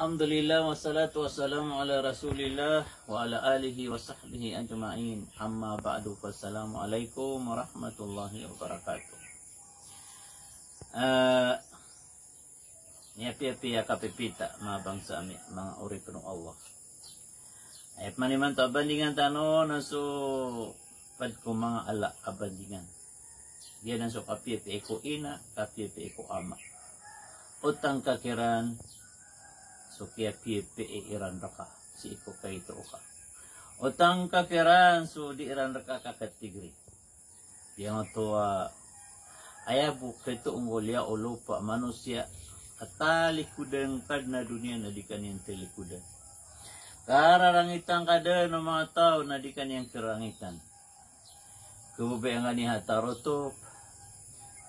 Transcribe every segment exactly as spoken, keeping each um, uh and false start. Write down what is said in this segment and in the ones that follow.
Alhamdulillah, wassalatu wassalamu ala Rasulillah wa ala alihi wa sahbihi ajma'in. Amma ba'du, fassalamu alaikum warahmatullahi wabarakatuh. Ah, miyapiyapiya a kapipita, manga bangsa ami, manga oripn o Allah. Aya pman imanto a bandingan tano na so pd ko manga ala a bandingan. Giyanan so kapiyapiya ko ina, kapiyapiya ko ama. Otang ka kiran so kiyapiyapiya iran rka sii ko kaito ka. Otang ka kiran so di iran rka kakatigri. Giyangkoto a aya bo kito onggol iya o lopa, manosiya, a talikodan ka dn a doniya na di ka niyan talikodan. Kararangitan ka dn o manga taw na di ka niyan kararangitan. Kababayaan ka niyan a tarotop,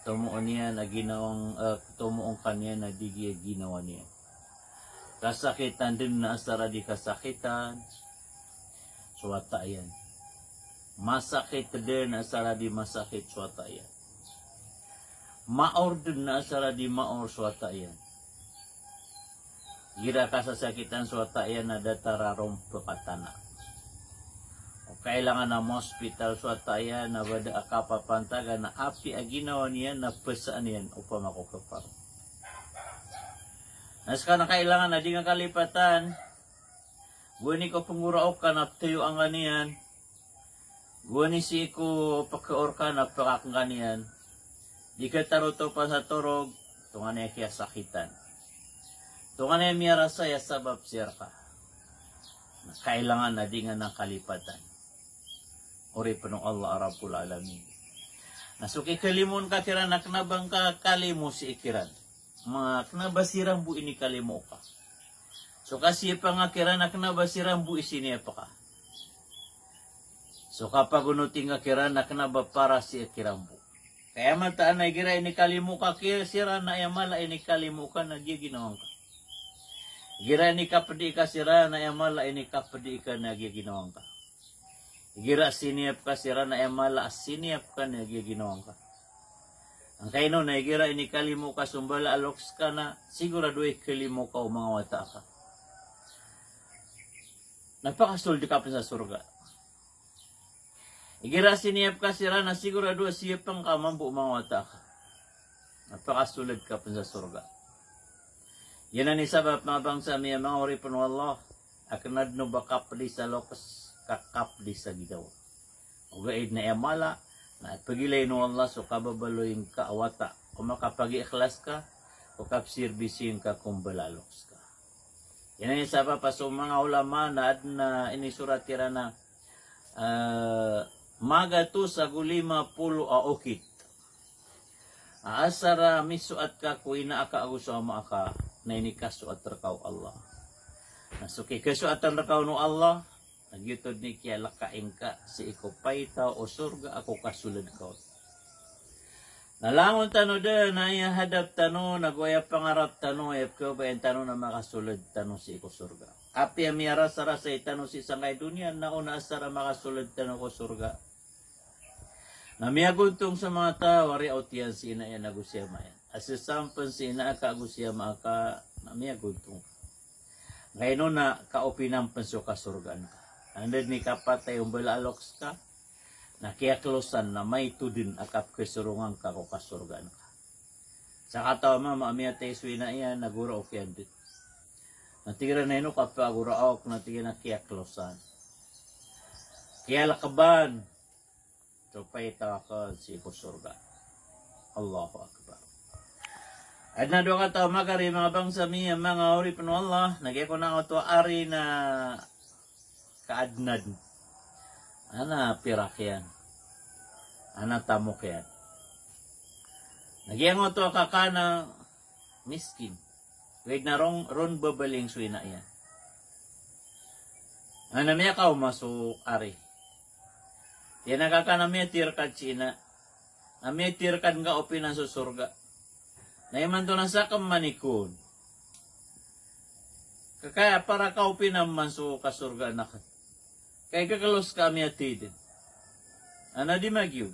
tomoon iyan a ginawang, eh, tomoon ka niyan a di giya ginawa niyan. Kasakitan dn na asar a di kasakitan so wata iyan. Masakit dn na asar a di masakit so wata iyan. Maor dn na asar a di maor so wata iyan. Igira kasasakitan so wata iyan na datar a romp ka tana. O kailangan a ma-hospital so wata iyan na ba da a kapapantagan a apiya a ginawa niyan na pzaan iyan opama ko kparo. Na ska na kailangan a di nga kalipatan. Gowani ko pnggoraok ka na ptayoan ka niyan. Gowani sii ko pkaor ka na pkakn ka niyan. Di ka tarotopan sa torog, tonganay a kiyasakitan. Tonganay a miyarasay a sabap sii rka. Na kailangan a di nga nan kalipatan. Oripn o Allah a Rabbul Alamin. Na so kikalimoon ka kiran na kna ba ngka kalimo sii kiran. Ma kna ba siran bo inikalimo ka. So kasiyapa nga kiran na kna ba siran bo isiniyapa ka. So kapagonoti nga kiran na kna ba para sii kiran bo. Kaya mataan a igira inikalimo ka ki-, siran na aya mala a inikalimo ka na giya ginawa ngka. Igira inikapdi ka siran na aya mala a inikapdi ka na giya ginawa ngka. Igira siniyap ka siran na aya mala a siniyap ka na giya ginawa ngka. Angkaino na igira inikalimo ka so mbala a loks ka na sigurado a ikalimo ka o manga wata ka. Na pakasold ka pn sa sorga. Igira siniyap ka siran na sigurado a siyapn ka mambo o manga wata ka. Na pakasold ka pn sa sorga. Giyanan i sabap, manga bangsa mi a manga oripn o Allah, a kna dn o ba kapdi sa loks ka kapdi sa ginawa. Ogaid na aya mala na pgilayn o Allah so kababaloy ngka a wata, o makapagikhlas ka, o kapsirbisi ngka ko mbala a loks ka. Giyanan i sabap a so manga ulama na adn a inisorat iran a, eh, magatos ago lima polo a okit a asar a misoat ka ko ina aka ago so ama aka na inikasoat rka o Allah. Na so kikasoatan rka on o Allah, na giyoto dn i kiyalakain ka sii ko paitaw o sorga a ko kasold ka on. Na langon tano dn a aya hadap tano, nago aya pangarap tano, aya pkhababayaan tano na makasold tano sii ko sorga. Apiya miyarasarasay tano sii sangkai doniya, na on a asar a makasold tano ko sorga na miyagontong so manga taw a riyaot iyan si ina iyan ago si ama iyan, a sasamp pn si ina aka ago si ama aka, na miyagontong. Angkaino na kaopinan pn so kasorgaan ka. Anda dn i kapatay o mbala a loks ka, na kiyaklosan na maito dn a kapkhasorongan ka ko kasorgaan ka. Sakataw a mama a miyatay so ina iyan, na goraok iyan dn. Na tig iran a ino ka pagoraok, na tig iyan a kiyaklosan, kiyalkban so paitaw akn sii ko sorga. Allahu Akbar. Adn a dowa kataw a magari, manga bangsa mi a manga oripn o Allah, na giya kon angkoto a ari na kaadnan. Ana pirak iyan. Ana tamok iyan. Na giyangkoto a kaka na miskin. Ogaid na ron, ron babaling so ina iyan. Ana miyakaoma so ari. Tig iyan a kaka, na miyatiyarkad si ina, na miyatiyarkad ngka o pinan so sorga. Na imanto na sakn man ikon. Kaka, para ka o pinan man so kasorgaan akn. Kay kaklos ka a miyatay dn. Ana di magiyog.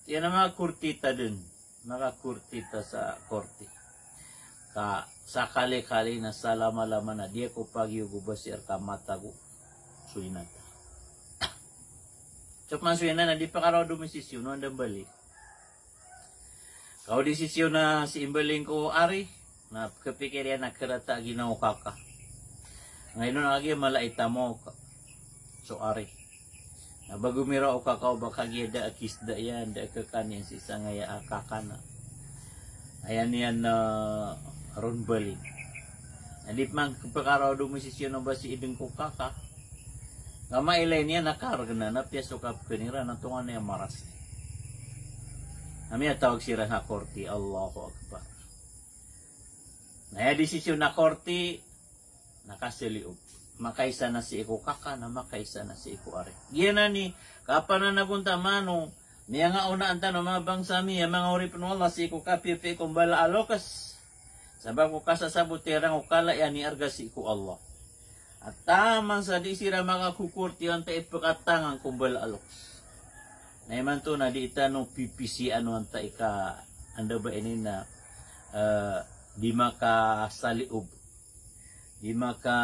Tig iyan a makakorti ta dn. Makakorti ta sa korti. Ka sakali-kali na salamalama na di ako pagiyogo ba si rka matago so ina ta. Sop man so ina na di pakaraw do misisyon o anda mbali. Kaw di sisyon na si imbaling ko ari, na kapikir iyan a karata ginawa o kaka. Ngayon na lagi mala itamo ka. So ari. Na bago mira o kaka o ba kagiya da a kisda iyan, da a kakan iyan si sangaya a kakana. Ayan iyan na ron bali. Na di pman kapakaraw do misisyon o ba si ideng ko kaka. Nga mailay niyan na kargna na piya so kapkaniran na tongan iyan maras. Na miyatawag siran a korti, Allahu Akbar. Na aya desisyon a korti, na kasaliob. Makaisa na sii ko kaka, na makaisa na sii ko ari. Giyanan i kapananagonta mano, miyangaonaan tano manga bangsa mi, a manga oripn o Allah, sii ko kapiyapiya ko mbala a loks. Sabap ko kasasabot iran o kala iyan i arga sii ko Allah. A taman sa di siran makakokorti o antaa i pkatangan ko mbala a loks. Na imanto na di tano pipisian o antaa i ka, anda ba ini na, eh, di makasaliob. Di maka,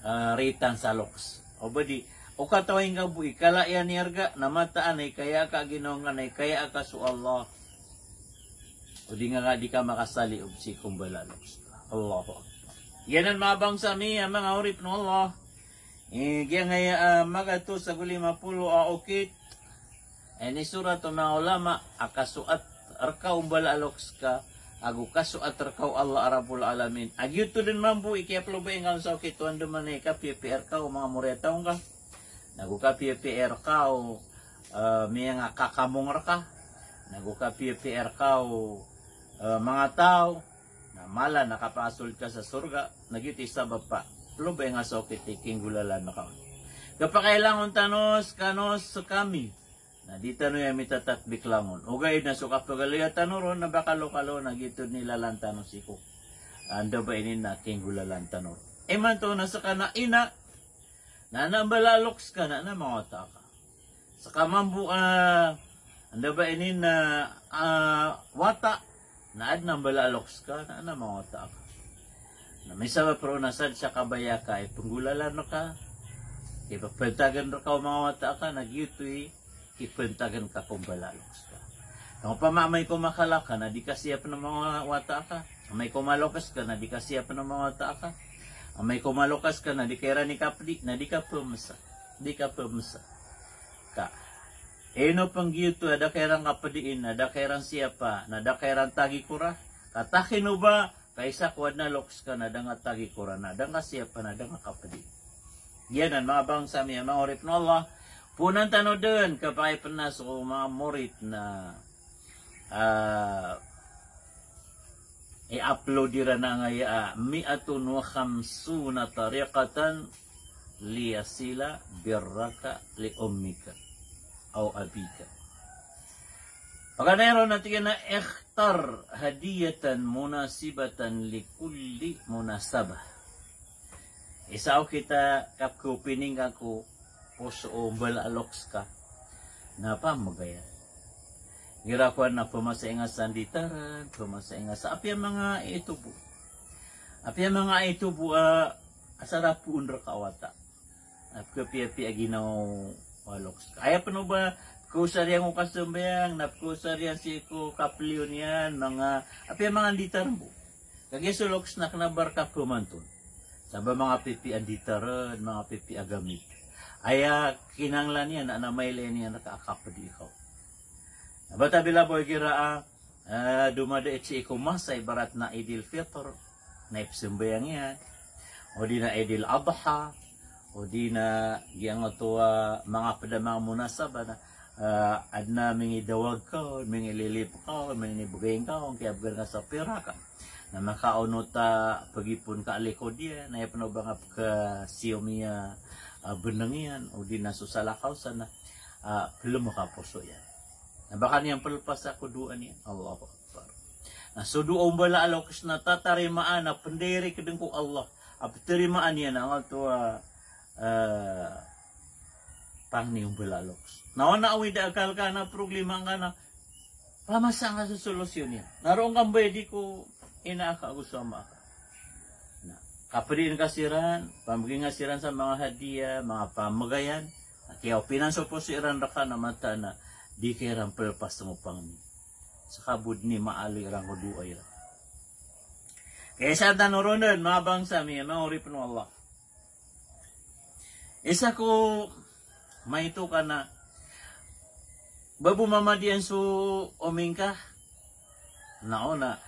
eh, ritan sa loks. O ba di, o kataw ingka bo i kala iyan i arga, na mataan a ikaya ka ginawa ngka, na ikaya ka so Allah. O di nga ka di ka makasaliob sii ko mbala a loks. Allahu Akbar. Giyanan manga bangsa mi, a manga oripn o Allah. Eh, giyangkaya, ah, magatos ago lima polo a okit. Inisorat o manga ulama a kasoat rka o mbala a loks ka, ago kasoat rka o Allah a Rabbul Alamin. A giyoto dn mambo i kiyaploba ingka on sa okit o andamanaya i kapiyapiya rka o manga moriyataw ngka. Nago kapiyapiya rka o, eh, miyangakakamong rka. Nago kapiyapiya rka o, eh, manga taw. Na mala na kapakasold ka sa sorga, na giyoto i sabap a ploba ingka sa okit i kinggolalan ka on. Kapakailangon tano skano skami. Na di tano iya mitatatbik langon. Ogaid na so kapagaloya tano ron na ba kalokalo na giyoto dn i lalan tano sii ko, anda ba ini na kinggolalan tano ron. Imanto na ska na ina, na adn a mbala a loks ka, na adn a manga wata ka. Ska mambo, ah, anda ba ini na, ah, wata, na adn a mbala a loks ka, na adn a manga wata ka. Na misabap roo na sadn sa kabaya ka i pnggolalan ka, i pphantagn rka o manga wata ka, na giyoto i kipantagn ka ko mbala a loks ka. Na opama amay ko makala ka na di ka siyapn o manga wata ka. Amay ko maloks ka na di ka siyapn o manga wata ka. Amay ko maloks ka na di ka iran i kapdi, na di ka pmsa. Di ka pmsa. Ka. Ino pn giyoto a da ka iran kapdiin, na da ka iran siyapa, na da ka iran tagikora. Ka takino ba, ka isa ko adn a loks ka na da nga tagikora, na da nga siyapa, na da nga kapdi. Giyanan, manga bangsa mi, manga oripn o Allah. Ponan tano dn, kapakipna so manga morit na, ah, i-upload iran angkaya, ah, mi'atun wa khamsuna tariqatan liyasila birraka li ummika aw abika. Paganay ron na tig iyan a ikhtar hadiyatan munasibatan li kulli munasabah. Isa okit a kapkhaopini ngka ko poso o mbala a loks ka. Na pamagaya. Igira kowan na pmasa ingka sa nditaran, pmasa ingka sa apiya manga itobo. Apiya manga itobo a, asar a poon rka a wata. Na pkhapiyapiya ginawa o loks ka. Aya pn o ba pkhaosar iyan ko kasambayang, na pkhaosar iyan sii ko kapliyo niyan, manga, apiya manga nditar bo. Kagiya so loks na kna ba rka pmantun. Sa ba manga pipiya a nditar, manga pipiya a gamit. Aya kinanglan iyan, na mailay niyan rka a kapdi ka. Na bata bila bo igira a, ah, domadait sii ko masa ibarat na Idil Fitr, na ipsambayang iyan. O di na Idil Adha, o di na giyangkoto a manga pd a manga munasabah na, ah, adn a mingidawag ka on, mingililip ka on, minibgay ka on, kiyabgan ka sa pirak. Na makaonot a pagipon ka a likod iyan, na aya pn o ba nga pkhasiyom iyan, ah, bnng iyan, o di na so salakaw san na, ah, plm ka poso iyan. Na ba ka niyan plpas a ko doa niyan. Allahu Akbar. Na so doa o mbala a loks na tatarimaan a pndirik dn ko Allah. A ptarimaan iyan angkoto a, eh, pangni o mbala a loks. Na wana awid a akal ka na problema ngka na pamasa ngka so solusyon iyan. Na roo ngka mbayadi ko Ina aka ago so ama aka. Na kapediin ka siran, pambegi nga siran sa manga hadiya, manga pamagayan, na kiyaopinan so poso iran reka na mataan a di ka iran pelepas sa ngopang mi. Sa kabod ni maali iran ko doa iran. Kaya sa tano ron den, manga bangsa mi, manga oripen o Allah. Isa ko maito ka na babo mamadian so oming ka. Na ona,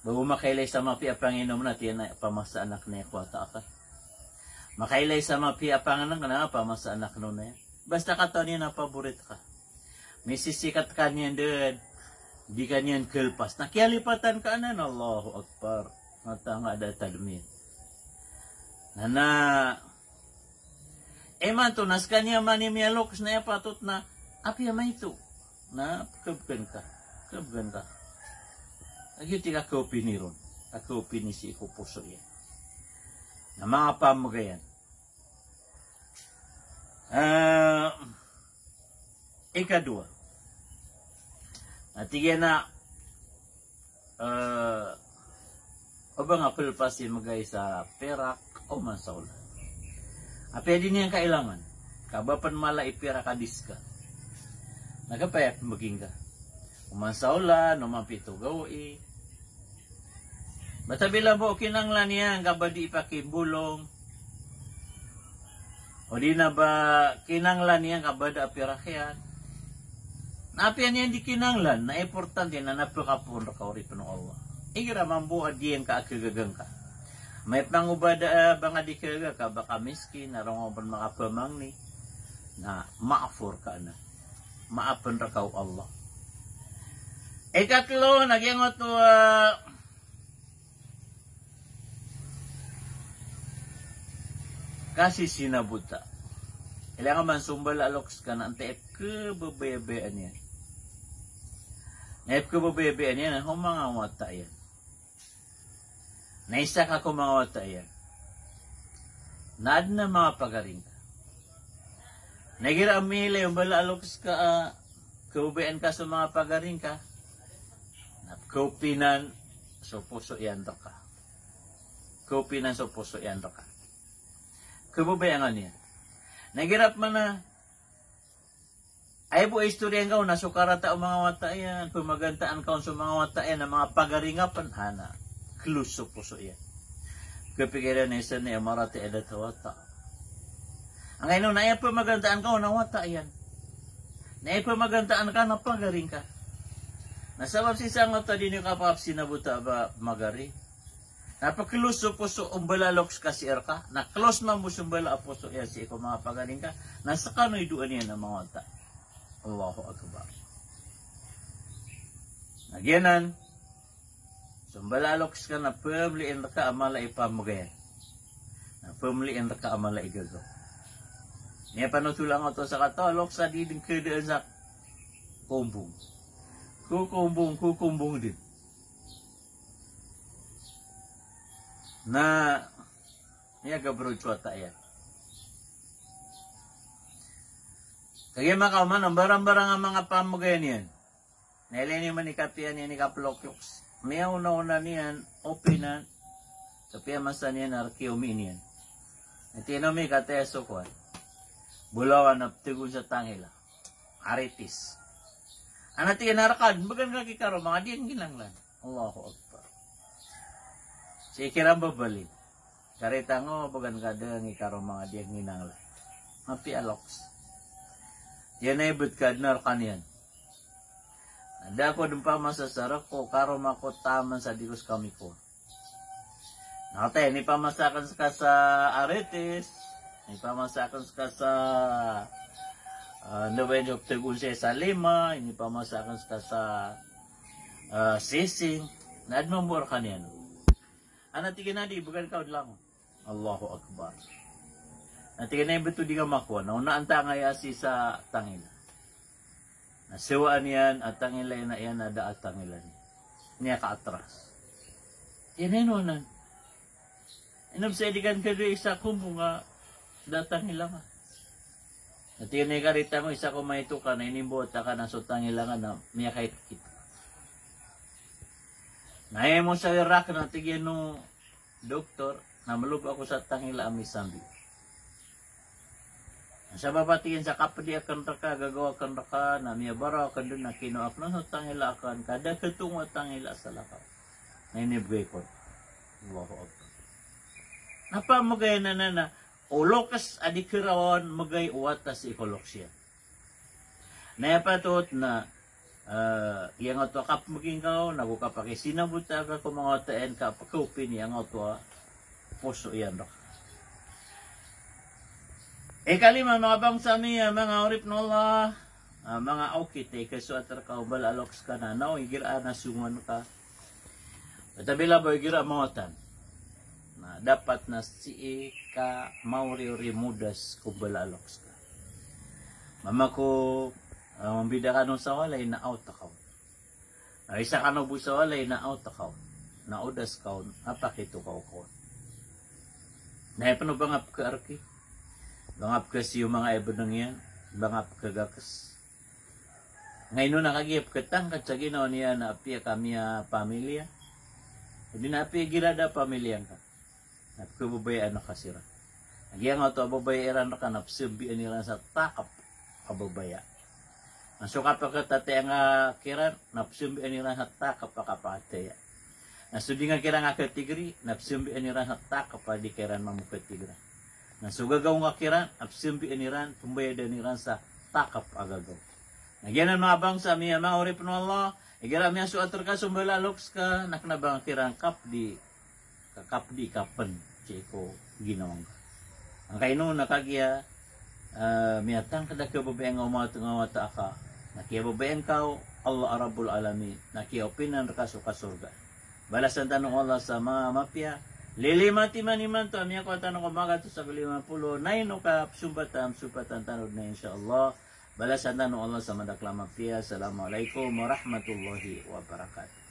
babo makailay sa mapiya a panginom na tiyan a pamasa anak na iya ko wata aka. Makailay sa mapiya a pangeneng na pamasa anak no na iya. Basta katawan iyan a paborit ka. Misisikat ka niyan den, di ka niyan kelpas. Na kiyalipatan ka anan, Allahu Akbar. Mata nga da tadmin. Na, na, imanto na sekaniyan man i miyaloks na iya patot na apiya maito. Na kebegen ka, kebegen ka. Lagid i kakaopini ron, kakaopini sii ko poso iyan. Na manga pamagayan. Eh, ikadowa. Na tig iyan a, eh, o ba nga pelepas i magay sa pirak oman sa olan. Apiya di niyan kailangan. Ka ba pen mala i pirak a di seka. Na kapaya pembeging ka. Oman sa olan, oman pito gawii. Basta bila bo kinanglan iyan ka ba di ipakimbolong. O di na ba kinanglan iyan ka ba da a pirak iyan. Na apiya niyan di kinanglan, na importante na na pekapoon reka oripen o Allah. Igira mambo a di iyan ka a kegaga ngka. May pangobada, eh, ba nga di kegaga ka, ba ka miskin, na rongo pen makapamangni. Na maapo reka anan. Maapen reka o Allah. Ikatelo, na giyangoto, eh, kasisinabota. Ilay nga man so mbala a loks ka na antaa i kebabayabaya niyan. Na i kebabayabaya niyan, ho manga wata iyan. Na isa ka ko manga wata iyan. Na aden a manga pagari ngka. Na igira a miilay o mbala a loks ka, ah, kebabayaan ka so manga pagari ngka. Na kaopinan so poso iyan reka. Kaopinan so poso iyan reka. Kebabayaan iyan. Na igira pman a, aya bo a istorya ngka on na so karata o manga wata iyan, pemagantaan ka on so manga wata iyan, na manga pagari ngka pen, ha na, close so poso iyan. Kepikir iyan a isa niyan a marata i adat a wata. Angkaino na aya pemagantaan ka on na wata iyan. Na aya pemagantaan ka na pagari ngka. Na sabap sii sa angkoto a di niyo kapakasinabota ba pagari. Na pe-close so poso o mbala a loks ka sii reka, na close mambo so mbala a poso iyan sii ko manga pagari ngka, na sekano i doa niyan a manga wata. Allahu Akbar. Na giyanan, so mbala a loks ka na pemeliin reka a mala i pamagayan. Na pemeliin reka a mala i gagaw. Niyan panotolan oto sa katawan a loks a di den kedaan sa kombong. Kokombong, kokombong den. Na, niyan gabro so wata iyan. Kagiya makaoma na mbarang-barang a manga pamagayan iyan. Na ilay niyan man i kapiya niyan i kapelokyoks. Miyaona-ona niyan, opinan. Kapiya masa niyan a reki omi niyan. Na tig iyan a omi, kataya so kowan. Bolawan a petegon sa tangila. Aritis. Ana tig iyan a reka den, began ka kikaroma nga di ngka kinanglan. Allahu Akbar. Sii kiran babali. Karita ngo, began ka den ngka kikaroma nga di ngka kinanglan. Mapiya a loks. Tig iyan a ibet ka den a reka niyan. Na da ako den pamasa sa rek ko karoma ko taman sa di ko seka mikowa. Na kataya, inipamasa aken seka sa aritis, inipamasa aken seka sa, ah, anda ba iyan, petegon sa lima, inipamasa aken seka sa, ah, sising, na aden mambo a reka niyan. Ana tig iyan a di, began ka o den langon. Allahu Akbar. Na tig iyan a ibet o di ka makowa, na onaan ta angkaya sii sa tangila. Na sewaan iyan a tangila iyan a da a tangila niyan. Niyan ka atras. Iyan a ino anan. Ino bes a di kan kado isa kombong a da a tangila nga. Na tig iyan a ikarita ngo isa ko maito ka na inimbawata ka na so tangila nga na miyakait kita. Na aya mosawir rakn a tig iyan o doktor, na mlobaa ako sa tangila a misambi. Sabap a tig iyan sa kapdi akn rka, gagaw akn rka, na miyabaraw akn dn a kinowa akn on so tangila akn, ka da khatongo a tangila a salakaw. Na inibgay ko. Allahu Akbar. Na pamgay na, na, na, o loks a di kharoon, mgay o wata sii ko loks iyan. Na aya patot na, eh, giyangkoto a kapmgi ngka on, ago kapakisinabota ka ko manga wata iyan ka pkaopini angkoto a poso iyan rka. Ikalima, manga bangsa mi a manga oripn o Allah, a manga okit a ikasoat rka o mbala a loks ka na, na o igira a nasongowan ka. Kagiya bila bo igira a mawatan, na dapat na sii ka maoriori modas ko mbala a loks ka. Mama ko, ah, mambida kano sa walay na awta ka on. Na isa kano bo sa walay na awta ka on. Na odas ka on, a pakitokaw ka on. Na aya pn o ba nga pkhaarki, ba nga pkhasiyo manga ibnng iyan, ba nga pkhagaks. Nga ino na kagiya pkhatangkd sa ginawa niyan na apiya ka miyapamilya, odi na apiya igira da a pamilya ngka, na pkhababayaan ka siran. Na giyangkoto a babaya iran rka na psambian iran sa takp a babaya. Na so kapakhatataya ngka kiran na psambian iran sa takp a kapakataya. Na so di ngka kiran nga khatigri, na psambian iran sa takp a di ka iran mambo khatigra. Na so gagaw ngka kiran, na psambian iran, pmbayadan iran sa takp a gagaw. Na giyanan manga bangsa mi a manga oripn o Allah, igira a miyasoat rka so mbala a loks ka, na kna ba nga kiran kapdi, ka kapdi ka pn sii ko ginawa ngka. Angkaino na kagiya, eh, miyatangkd a khababayaan ka o manga wata, manga wata aka, na kiyababayaan ka o Allah a Rabbul Alamin, na kiyaopinan rka so kasorgaan. Balasan tano o Allah sa ma-, mapiya. Lilima timan imanto a miyakowa tano ko magatos ago lima polo. Na ino ka psombatan, psombatan tano dn, insha Allah. Balasan tano o Allah sa madakl a mapiya. Assalamu alaikum warahmatullahi wabarakatuh.